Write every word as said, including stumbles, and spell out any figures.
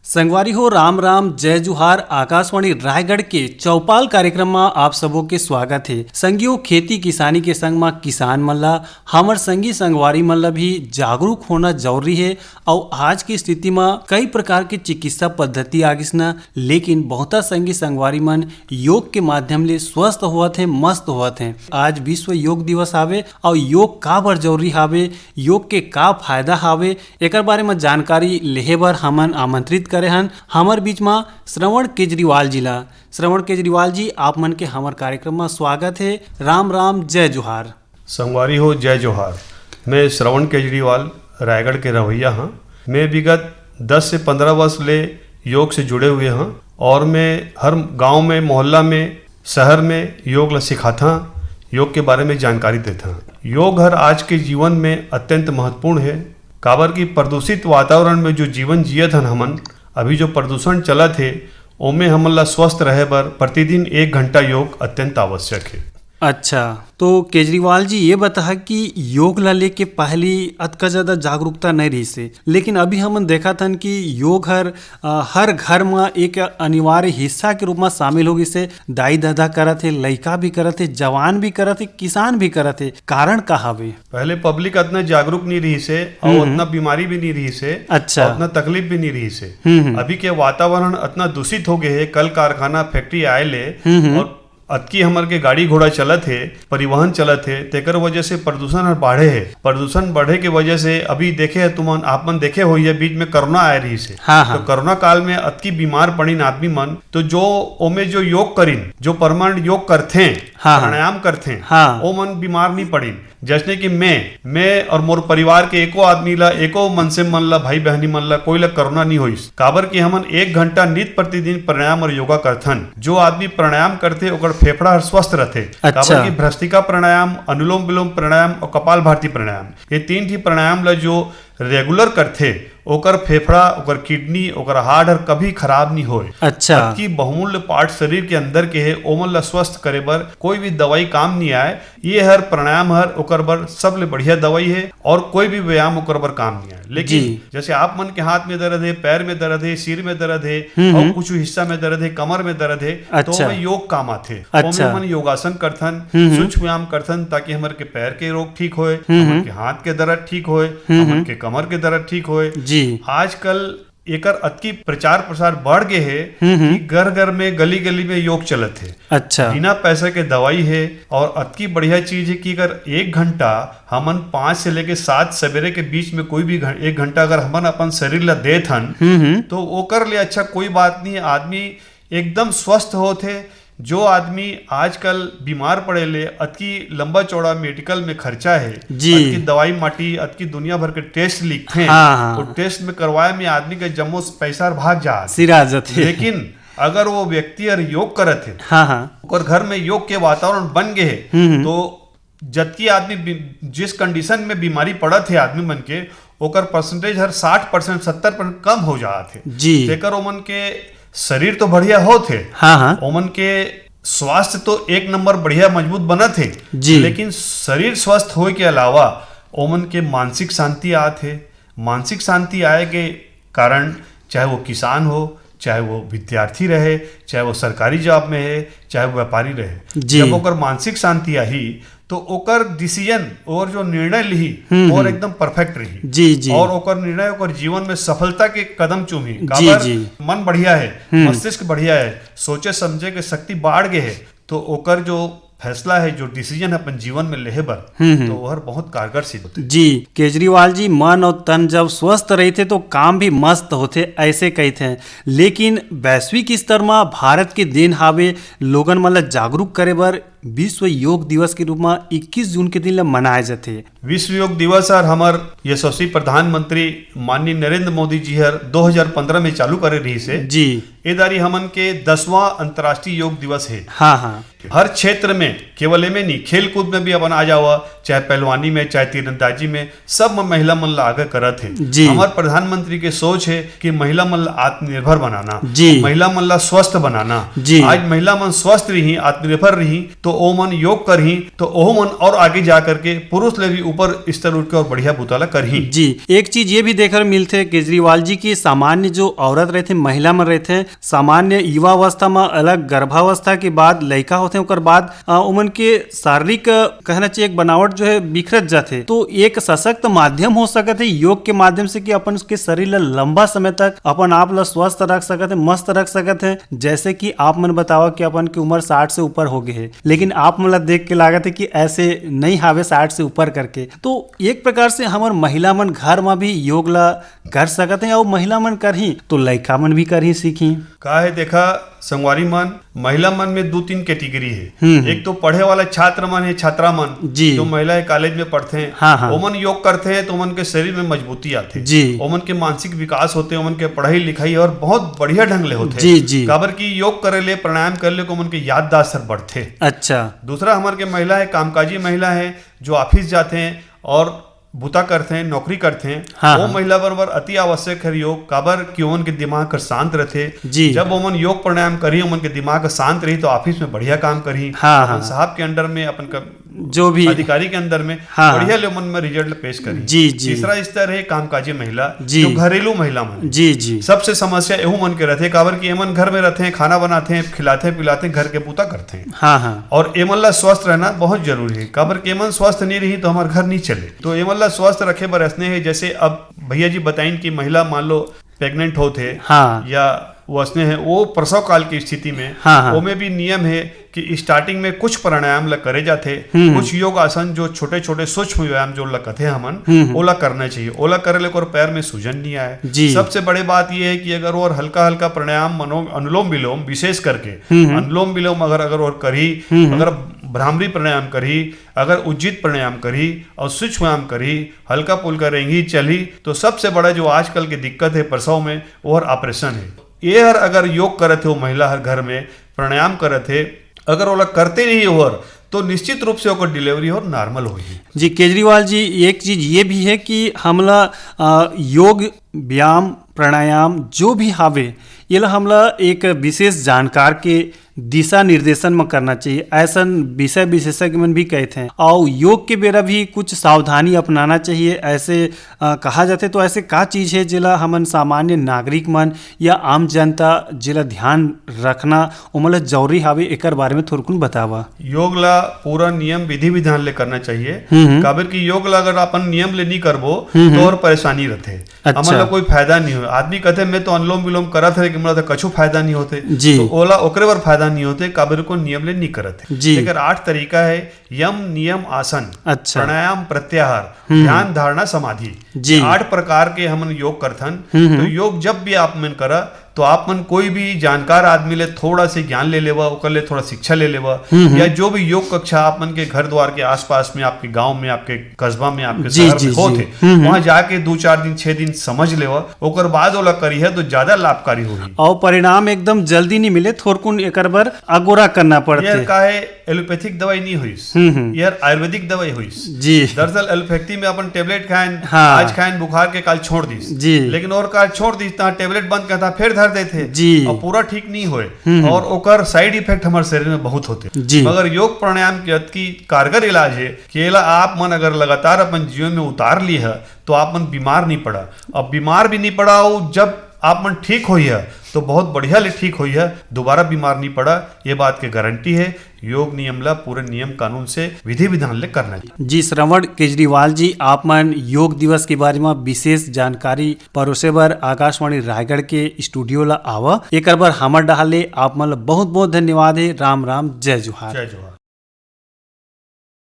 संगवारी हो, राम राम, जय जोहार। आकाशवाणी रायगढ़ के चौपाल कार्यक्रम म आप सबो के स्वागत हे। संगियो, खेती किसानी के संग म किसान मन ला, हमर संगी संगवारी मन ला भी जागरूक होना जरूरी हे। अउ आज के स्थिति म कई प्रकार के चिकित्सा पद्धति आ गिस न, लेकिन बहुता संगी संगवारी मन योग के माध्यम ले स्वस्थ होवत हे, मस्त होवत हे। आज विश्व योग दिवस हावे, अउ योग काबर जरूरी हावे, योग के का फायदा हावे, एकर बारे म जानकारी लेहे बर हमन आमंत्रित करे हन हमर बीच म श्रवण केजरीवाल जी ला। श्रवण केजरीवाल जी, आप मन के हमर कार्यक्रम म स्वागत हे। राम राम, जय जोहार। संगवारी हो, जय जोहार। मैं श्रवण केजरीवाल, रायगढ़ के रहवैया हाँ। मैं विगत दस से पंद्रह वर्ष ले योग से जुड़े हुए हाँ और मैं हर गांव में, मोहल्ला में, शहर में योग ला सिखाथा, योग के बारे में जानकारी देथा। योग हर आज के जीवन में अत्यंत महत्वपूर्ण है, काबर कि प्रदूषित वातावरण में जो जीवन जियत हन हमन, अभी जो प्रदूषण चलत हे, ओमे हमन ला स्वस्थ रहे बर प्रतिदिन एक घंटा योग अत्यंत आवश्यक है। अच्छा, तो केजरीवाल जी, ये बता कि योग ला लेके पहली अतका ज्यादा जागरूकता नहीं रहिस हे, लेकिन अभी हमन देखत हन कि योग हर, अ, हर घर म एक अनिवार्य हिस्सा के रूप म शामिल हो गिस हे। दाई ददा करत हे, लइका भी करत हे, जवान भी करत हे, किसान भी करत हे। कारण का हवे? पहले पब्लिक अतना जागरूक नहीं रहिस हे और हम्म। उतना बीमारी भी नहीं रहिस हे अच्छा। और उतना तकलीफ भी नहीं रहिस हे। हम्म, हम्म। अभी के वातावरण अतना दूषित हो गए हे, कल कारखाना, फैक्ट्री आए ले हम्म, हम्म। और अतकी हमर के गाड़ी घोड़ा चलत हे, परिवहन चलत हे, तेकर वजह से प्रदूषण हर बाढ़े हे। प्रदूषण बढ़े के वजह से अभी देखे हे तुमन, आप मन देखे होइए, बीच में कोरोना आए रहिस हे। हाँ, हाँ। तो कोरोना काल में अतकी बीमार पड़िन आदमी मन, तो जो ओमे जो योग करिन, जो परमानेंट योग करथे, हाँ, हाँ। प्राणायाम करथे, हाँ। ओमन बीमार नहीं पड़िन। जैसने कि मैं, मैं और मोर परिवार के एको आदमी ला, एको मनसे मन ला, भाई बहनी मन ला, कोई ला कोरोना नहीं होइस, काबर कि हमन एक घंटा नित प्रतिदिन प्राणायाम और योगा करथन। जो आदमी प्राणायाम करथे, ओकर फेफड़ा हर स्वस्थ रहथे। अच्छा। काबर कि भ्रस्त्रिका प्राणायाम, अनुलोम विलोम प्राणायाम और कपाल भाती प्राणायाम, ये तीन ठी प्राणायाम ला जो रेगुलर करथे, ओकर फेफड़ा, ओकर किडनी, ओकर हार्ट हर कभी खराब नहीं होए। अच्छा। अतकी बहुमूल्य पार्ट शरीर के अंदर के हे, ओमन ला स्वस्थ करे बर कोई भी दवाई काम नहीं आए। ये हर प्राणायाम हर ओकर बर सबले बढ़िया दवाई हे और कोई भी व्यायाम ओकर बर काम नहीं आए। लेकिन जी। जैसे आप मन के हाथ में दर्द हे, पैर में दर्द हे, सिर में दर्द हे हम्म, और हम्म। कुछ हिस्सा में दर्द हे, कमर में दर्द हे, तो अच्छा। ओमे योग काम आथे। अच्छा। ओमे हमन योगासन करथन, हम्म, हम्म। सूक्ष्म व्यायाम करथन, ताकि हमर के पैर के रोग ठीक होए, हम्म, हमर हम्म। के हाथ के दर्द ठीक होए, हम्म, हमर हम्म। के कमर के दर्द ठीक होए। जी। आजकल एकर अतकी प्रचार प्रसार बढ़ गए हे हम्म, हम्म। कि घर घर में, गली गली में योग चलत हे। अच्छा। बिना पैसा के दवाई हे और अतकी बढ़िया चीज हे कि अगर एक घंटा हमन पाँच से लेके सात सवेरे के बीच में कोई भी घं-, एक घंटा अगर हमन अपन शरीर ला देत हन, हम्म, हम्म। तो ओकर ले अच्छा कोई बात नहीं। आदमी एकदम स्वस्थ होत हे। जो आदमी आजकल बीमार पड़े ले, अतकी लंबा चौड़ा मेडिकल में खर्चा हे, जी। अतकी दवाई माटी, अतकी दुनिया भर के टेस्ट लिखथे, हाँ, हाँ। तो टेस्ट में करवाए में आदमी के जम्मो पैसा भाग जात। सिरा जाथे। लेकिन अगर वो व्यक्ति अगर योग करत हे, हाँ, हाँ। ओकर घर में योग के वातावरण बन गए हे, हम्म, हम्म। तो जतकी आदमी बी-, जिस कंडीशन में बीमारी पड़त हे आदमी मन के, ओकर परसेंटेज हर साठ परसेंट, सत्तर परसेंट कम हो जात हे। जी। तेकर ओमन के शरीर तो बढ़िया होत हे, हाँ, हाँ। ओमन के स्वास्थ्य तो एक नंबर बढ़िया मजबूत बनत हे, जी। लेकिन शरीर स्वस्थ होए के अलावा ओमन के मानसिक शांति आत हे। मानसिक शांति आए के कारण, चाहे वो किसान हो, चाहे वो विद्यार्थी रहे, चाहे वो सरकारी जॉब में हे, चाहे वो व्यापारी रहे, जी। जब ओकर मानसिक शांति आही, तो ओकर डिसीजन और जो निर्णय लिही, हम्म, और हम्म। एकदम परफेक्ट रही। जी, जी। और ओकर निर्णय ओकर जीवन में सफलता के कदम चूमी। जी, काबर जी। मन बढ़िया है, हम्म। मस्तिष्क बढ़िया है, सोचे समझे के शक्ति बाढ़ गए है, तो ओकर जो फैसला है, जो डिसीजन है अपन जीवन में लेहे बर, हम्म, हम्म। तो ओहर बहुत कारगर सिद्ध होथे। जी, केजरीवाल जी, मन और तन जब स्वस्थ रहिथे, तो काम भी मस्त होथे, ऐसे कहिथे। लेकिन वैश्विक स्तर म भारत के देन हावे, लोगन मन ल जागरूक करे बर विश्व योग दिवस के रूप म इक्कीस जून के दिन ल मनाए जाथे। विश्व योग दिवस हर हमर यशस्वी प्रधानमंत्री माननीय नरेंद्र मोदी जी हर दो हज़ार पंद्रह में चालू करे रहिस हे। जी। ए दारी हमन के दसवां अंतर्राष्ट्रीय योग दिवस हे। हाँ, हाँ। हर क्षेत्र में, केवल एमे नहीं, खेल कूद में भी अपन आ जावा, चाहे पहलवानी में, चाहे तीरंदाजी में, सब में महिला मन ला आगे करत हे। जी। हमर प्रधानमंत्री के सोच हे कि महिला मन ला आत्मनिर्भर बनाना, जी। महिला मन ला स्वस्थ बनाना। जी। आज महिला मन स्वस्थ रही, आत्मनिर्भर रही, तो ओमन योग करही, तो ओहू मन और आगे जा करके पुरुष ले भी ऊपर स्तर उठ के और बढ़िया बुता ला करही। जी, एक चीज ये भी देखे मिलथे केजरीवाल जी की सामान्य जो औरत रहथे, महिला मन रहथे, सामान्य युवावस्था में अलग, गर्भावस्था के बाद लइका होथे, ओकर बाद, अ, ओमन के शारीरिक, अ, कहना चाहिए, एक बनावट जो है बिखरत जाथे। तो एक सशक्त माध्यम हो सकत है योग के माध्यम से कि अपन के शरीर ला लंबा समय तक अपन आप ला स्वस्थ रख सकत है, मस्त रख सकत है। जैसे कि आप मन बतावा कि अपन की उम्र साठ से ऊपर हो गए है, लेकिन आप मन ला देख के लागत है कि ऐसे नहीं हावे साठ से ऊपर करके। तो एक प्रकार से हमर महिला मन घर में भी योग ला कर सकत है, और महिला मन करही तो लइका मन भी करही, सीखही। का है, देखा संगवारी मन, महिला मन में दू तीन कैटेगरी है। हम्म, हम्म। एक तो पढ़े वाला छात्र मन है, छात्रा मन, जी। जो महिला है कॉलेज में पढ़थे, हाँ, हाँ। ओमन योग करथे तो ओमन के शरीर में मजबूती आथे, जी। ओमन के मानसिक विकास होथे, ओमन के पढ़ाई लिखाई और बहुत बढ़िया ढंग ले होथे। जी, जी। काबर कि योग करे ले, प्राणायाम करे ले, ओमन के याददाश्त हर बढ़थे। अच्छा। दूसरा हमर के महिला है, कामकाजी महिला है, जो ऑफिस जाथे और बुता करथे, नौकरी करथे, हाँ, वो हाँ। महिला बर बर अति आवश्यक है योग, काबर कि ओमन के दिमाग हर शांत रथे। जी। जब ओमन योग प्राणायाम करही, ओमन के दिमाग हर शांत रही, तो ऑफिस में बढ़िया काम करही। हाँ, अपन हाँ। साहब के अंडर में, अपन क-, जो भी अधिकारी के अंदर में हाँ, हाँ। बढ़िया ले ओमन में रिजल्ट पेश करही। जी, जी। तीसरा स्तर है कामकाजी महिला, जी। जो घरेलू महिला मन। जी, जी। सबसे समस्या एहू मन के रथे, काबर कि एमन घर में रथे, खाना बनाथे, खिलाथे, पिलाथे, घर के बुता करथे। हाँ, हाँ। और एमन ला स्वस्थ रहना बहुत जरूरी है, काबर कि एमन स्वस्थ नहीं रही तो हमार घर नहीं चले। तो एमन ला स्वस्थ रखे बर ऐसने है, जैसे अब भैया जी बताइन कि महिला मान लो प्रेग्नेंट होत हे हाँ। या वो असने है, वो प्रसव काल की स्थिति में हाँ, हाँ। ओमे भी नियम है कि स्टार्टिंग में कुछ प्राणायाम ला करे जाथे, हम्म। कुछ योग आसन जो छोटे-छोटे सूक्ष्म व्यायाम जो ला कथे हमन, हम्म, हम्म। ओला करना चाहिए। ओला करे ले ओकर पैर में सूजन नहीं आए। जी। सबसे बड़े बात ये है कि अगर वो हल्का-हल्का प्राणायाम मनो-, अनुलोम विलोम विशेष करके, हम्म, हम्म। अनुलोम विलोम अगर, अगर वो करही, हम्म, हम्म। अगर भ्रामरी प्राणायाम करही, अगर उज्जित प्राणायाम करही और सूक्ष्म व्यायाम करही, हल्का फुल्का रेंगही चलही, तो सबसे बड़ा जो आजकल की दिक्कत है प्रसव में, वो हर ऑपरेशन है। ये हर अगर योग करत हे वो महिला हर घर में, प्राणायाम करत हे, अगर ओला करते रही ओहर, तो निश्चित रूप से ओकर डिलीवरी और नॉर्मल होही। जी, केजरीवाल जी, एक चीज ये भी है कि हमला, अ, योग, व्यायाम, प्राणायाम जो भी हावे, ये ला हमला एक विशेष जानकार के दिशा निर्देशन में करना चाहिए। ऐसन विषय विशेषज्ञ मन भी कहते हैं, और योग के बेरा भी कुछ सावधानी अपनाना चाहिए, ऐसे, अ, कहा जाथे। तो ऐसे का चीज है जेला हमन सामान्य नागरिक मन या आम जनता जेला ध्यान रखना ओमन ला जरूरी हावे, एकर बारे में थोरकुन बतावा। योग ला पूरा नियम विधि विधान ले करना चाहिए। हम्म, हम्म। काबर कि योग ला अगर अपन नियम ले नहीं करबो, हम्म, तो हम्म। और परेशानी रहथे। अच्छा। हमन ला कोई फायदा नहीं हो। आदमी कहथे, "मैं तो अनुलोम विलोम करत हे, लेकिन मोला तो कछु फायदा नहीं होथे।" जी। तो ओला ओकरे बर फायदा नहीं होथे, काबर को नियम ले नहीं करत हे। जी। एकर आठ तरीका है, यम, नियम, आसन, अच्छा। प्राणायाम, प्रत्याहार, हम्म। ध्यान, धारणा, समाधि। जी। ये आठ प्रकार के हमन योग करथन। हम्म, हम्म। तो योग जब भी आप मन करा, तो आप मन कोई भी जानकार आदमी ले थोड़ा से ज्ञान ले लेवा, ओकर ले थोड़ा शिक्षा ले लेवा, हम्म, हम्म। या जो भी योग कक्षा आप मन के घर द्वार के आसपास में, आपके गांव में, आपके कस्बा में, आपके जी, शहर जी, में होत जी। हे, हम्म, हम्म। वहां जाके दो चार दिन, छह दिन समझ लेवा, ओकर बाद ओला करिहा तो ज्यादा लाभकारी होही। और परिणाम एकदम जल्दी नहीं मिले, थोरकुन एकर बर अगोरा करना पड़थे। ये का है, एलोपैथिक दवाई नहीं होइस, हम्म, हम्म। ये आयुर्वेदिक दवाई होइस। जी। दरअसल एलोपैथी में अपन टेबलेट खाएन, हाँ। आज खाएन बुखार के, काल छोड़ दिस। जी। लेकिन और काल छोड़ दिस, तहाँ टेबलेट बंद करता, फिर धर देथे। जी। और पूरा ठीक नहीं होए। हम्म, हम्म। और ओकर साइड इफेक्ट हमारे शरीर में बहुत होथे। जी। मगर योग प्राणायाम के अतकी कारगर इलाज है कि एला आप मन अगर लगातार अपन जीवन में उतार ली है, तो आप मन बीमार नहीं पड़ा। अब बीमार भी नहीं पड़ा, और जब आप मन ठीक होई है, तो बहुत बढ़िया ले ठीक होई है, दोबारा बीमार नहीं पड़ा, ये बात के गारंटी है। योग नियम ला पूरे नियम कानून से, विधि विधान ले करना चाहिए। जी, श्रवण केजरीवाल जी, आप मन योग दिवस के बारे में विशेष जानकारी परोसे बर आकाशवाणी रायगढ़ के स्टूडियो ला आवा, एकर बर हमर डहार ले आप मन ला बहुत बहुत धन्यवाद है। राम राम, जय जोहार। जय जोहार।